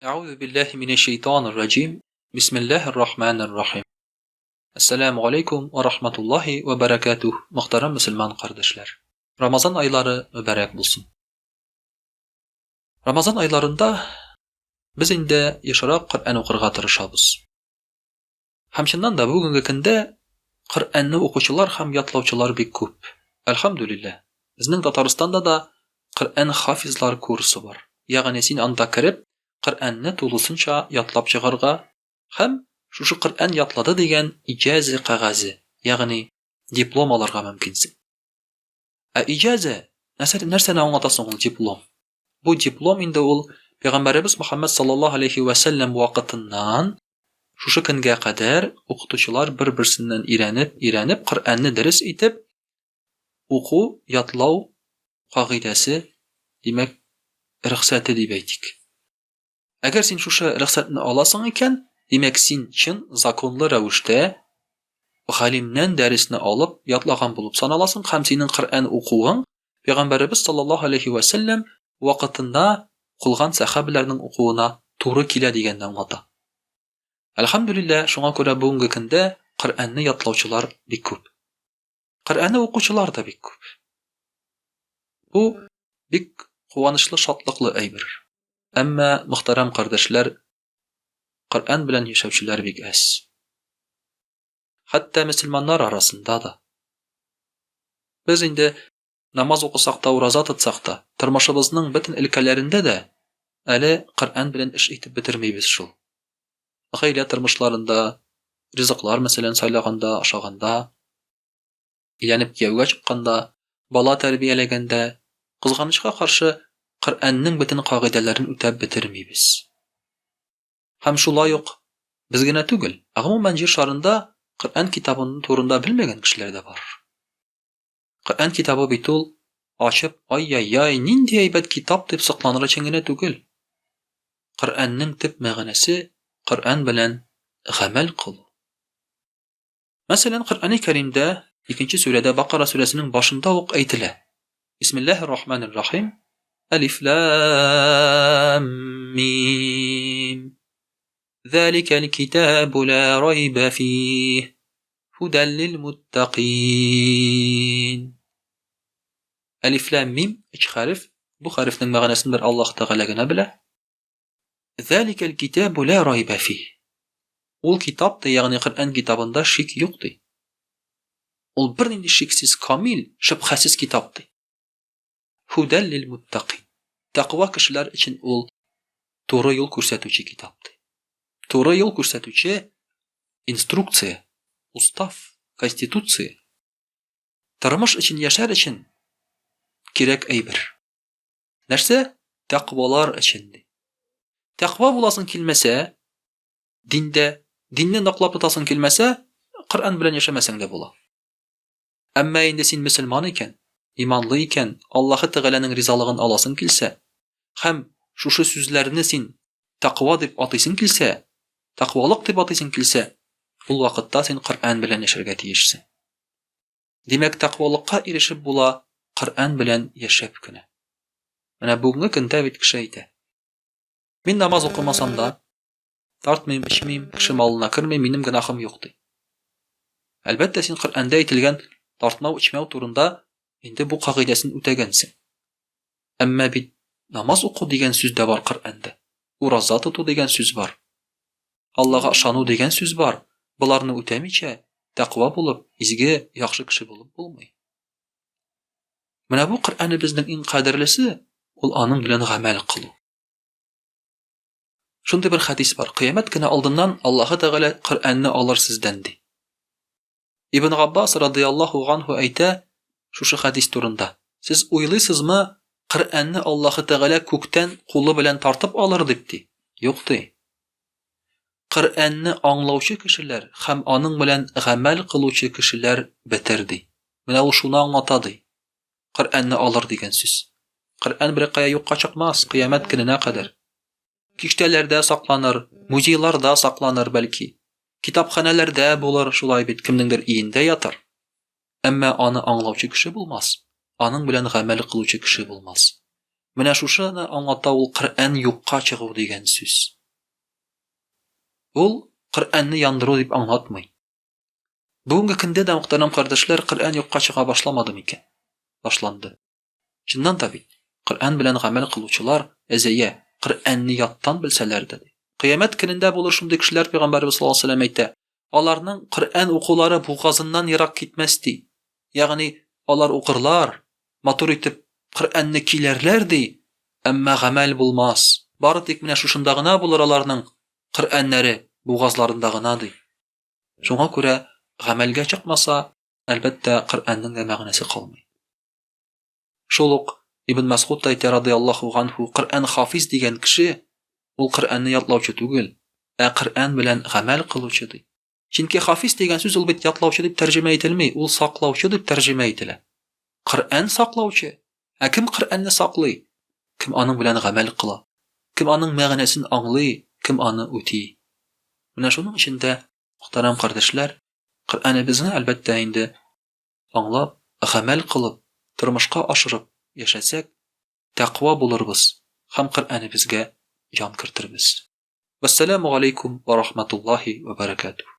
Әгъузу биллаһи минәш шәйтанир раҗим. Бисмиллаһир рахманир рахим. Әссәламү алейкум ва рахматуллаһи ва баракатуһ, мөхтәрәм мөселман кардәшләр. Рамазан айлары мөбарәк булсын. Рамазан айларында без инде ешрак Коръән укырга тырышабыз. Һәм чыннан да бүгенге көндә Коръәнне укучылар һәм ятлаучылар бик күп. Әлхәмдүлилләһ. Безнең Татарстанда да Коръән хафизлар курсы бар. Ягъни син анда кереп, Коръәнне тулысынча ятлап чыгарга һәм шушы Коръән ятлады дигән иҗазә кәгазе, ягъни диплом алырга мөмкинсең. Ә иҗазә нәрсә, нәрсәне аңлата соң ул диплом? Бу диплом инде ул Пәйгамбәребез Мөхәммәд саллаллаһу алейхи вә сәлләм вакытыннан шушы көнгә кадәр укытучылар бер-берсеннән өйрәнеп, өйрәнеп, Коръәнне дөрес итеп уку, ятлау кагыйдәсе, димәк, рөхсәте дип әйтик. Әгәр син шушы рөхсәтне аласың икән, димәк, син чын законлы рәвештә галимнән дәресне алып ятлаган булып саналасың һәм синең Коръән укуың Пәйгамбәребез саллаллаһу алейһи вә сәлләм вакытында укылган сәхабәләрнең укуына туры килә дигәнне аңлата. Әлхәмдүлилләһ, шуңа күрә бүгенге көндә Коръәнне ятлаучылар бик күп. Коръәнне укучылар да бик күп. Бу бик куанычлы, шатлыклы әйбер. Әмма, мөхтәрәм кардәшләр, Коръән белән яшәүчеләр бик әз. Хәтта мөселманнар арасында да. Без инде намаз укысак та, ураза тотсак та, тормышыбызның бөтен өлкәләрендә дә әле Коръән белән эш итеп бетермибез шул. Гаилә тормышларында, ризыклар, мәсәлән, сайлаганда, ашаганда, өйләнеп кияүгә чыкканда, бала тәрбияләгәндә, кызганычка каршы, Коръәннең бөтен кагыйдәләрен үтәп бетермибез. Һәм шулай ук без генә түгел, ә гомумән җир шарында Коръән китабын турында белмәгән кешеләр дә бар. Коръән китабы бит ул ачып, ай-яй-яй, нинди әйбәт китап дип сокланыр өчен генә түгел. Коръәннең төп мәгънәсе Коръән белән гамәл кылу. Мәсәлән, Коръәни Кәримдә, икенче сүрәдә, Бакара сүрәсенең башында ук әйтелә. Бисмиллаһир рахманир рахим. Алиф лам мим. Заликал китабу ла райба фих. Худал лил муттакин. Алиф лам мим өч хәреф. Бу хәрефнең мәгънәсен бер Аллаһ Тәгалә генә белә. Зәликәл китабу ла райба фих. Ул китап ди, ягъни Коръән китабында шик юк ди. Ул бернинди шиксез, камил, шөбһәсез китап ди. Һудәл лил муттакин. Тәкъва кешеләр өчен ул туры юл күрсәтүче китап ди. Туры юл күрсәтүче инструкция, устав, конституция. Тормыш өчен яшәр өчен кирәк әйбер. Нәрсә? Тәкъвалар өчен ди. Тәкъва буласың килмәсә, диндә, динне ныклап тотасың килмәсә, Коръән белән яшәмәсәң дә була. Әмма инде син мөселман икән, иманлы икән, Аллаһы Тәгаләнең ризалыгын аласың килсә, һәм шушы сүзләрне син тәкъва дип атыйсың килсә, тәкъвалык дип атыйсың килсә, ул вакытта син Коръән белән яшәргә тиешсең. Димәк, тәкъвалыкка ирешеп була Коръән белән яшәп кенә. Менә бүгенге көндә бит кеше әйтә. Мин намаз укымасам да, тартмыйм, эчмим, кеше малына кермим, минем гөнаһым юк ди. Әлбәттә, син Коръәндә әйтелгән тартмау, эчмәү турында инде бу кагыйдәсен үтәгәнсең. Әмма бит намаз уку дигән сүз дә бар Коръәндә. Ураза тоту дигән сүз бар. Аллага ышану дигән сүз бар. Боларны үтәмичә, тәкъва булып, изге, яхшы кеше булып булмый. Менә бу Коръәнебезнең иң кадерлесе, ул аның белән гамәл кылу. Шундый бер хәдис бар. Кыямәт көне алдыннан Аллаһы Тәгалә Коръәнне алыр сездән ди. Ибн Габбас радыяллаһу ганһу әйтә шушы хәдис турында. Сез уйлыйсызмы, Коръәнне Аллаһы Тәгалә күктән кулы белән тартып алыр дип ди? Юк ди. Коръәнне аңлаучы кешеләр һәм аның белән гамәл кылучы кешеләр бетер ди. Менә ул шуны аңлата ди. Коръәнне алыр дигән сүз. Коръән беркая юкка чыкмас, кыямәт көненә кадәр. Киштәләрдә сакланыр, музейларда сакланыр, бәлки. Китапханәләрдә булыр, шулай бит, кемнеңдер өендә ятыр. Әмма аны аңлаучы кеше булмас, аның белән гамәл кылучы кеше булмас. Менә шушыны аңлата ул Коръән юкка чыгу дигән сүз. Ул Коръәнне яндыру дип аңлатмый. Бүгенге көндә дә, мөхтәрәм кардәшләр, Коръән юкка чыга башламады микән? Башланды. Чыннан да бит, Коръән белән гамәл кылучылар әзәя, Коръәнне яттан белсәләр дә, ди. Кыямәт көнендә булыр шундый кешеләр, Пәйгамбәребез саллаллаһу алейһи ва сәлләм әйтә, аларның Коръән укулары бугазыннан ерак китмәс, ди. Ягъни, алар укырлар, матур итеп Коръәнне көйләрләр, ди, әмма гамәл булмас. Бары тик менә шушында гына булыр аларның Коръәннәре, бугазларында гына, ди. Шуңа күрә гамәлгә чыкмаса, әлбәттә, Коръәннең дә мәгънәсе калмый. Шул ук Ибн Мәсгуд та әйтә, радыяллаһу ганһу, Коръән хафиз дигән кеше, ул Коръәнне ятлаучы түгел, ә Коръән белән гамәл кылучы, ди. Чөнки хафиз дигән сүз ул бит ятлаучы дип тәрҗемә ителми, ул саклаучы дип тәрҗемә ителә. Коръән саклаучы. Ә кем Коръәнне саклый? Кем аның белән гамәл кыла? Кем аның мәгънәсен аңлый, кем аны үти? Менә шуның өчен дә, мөхтәрәм кардәшләр, Коръәнебезне, әлбәттә инде, аңлап, гамәл кылып, тормышка ашырып яшәсәк, тәкъва булырбыз һәм Коръәнебезгә җан кертербез. Вәссәламү галәйкүм вә рахматуллаһи вә бәрәкәтүһ.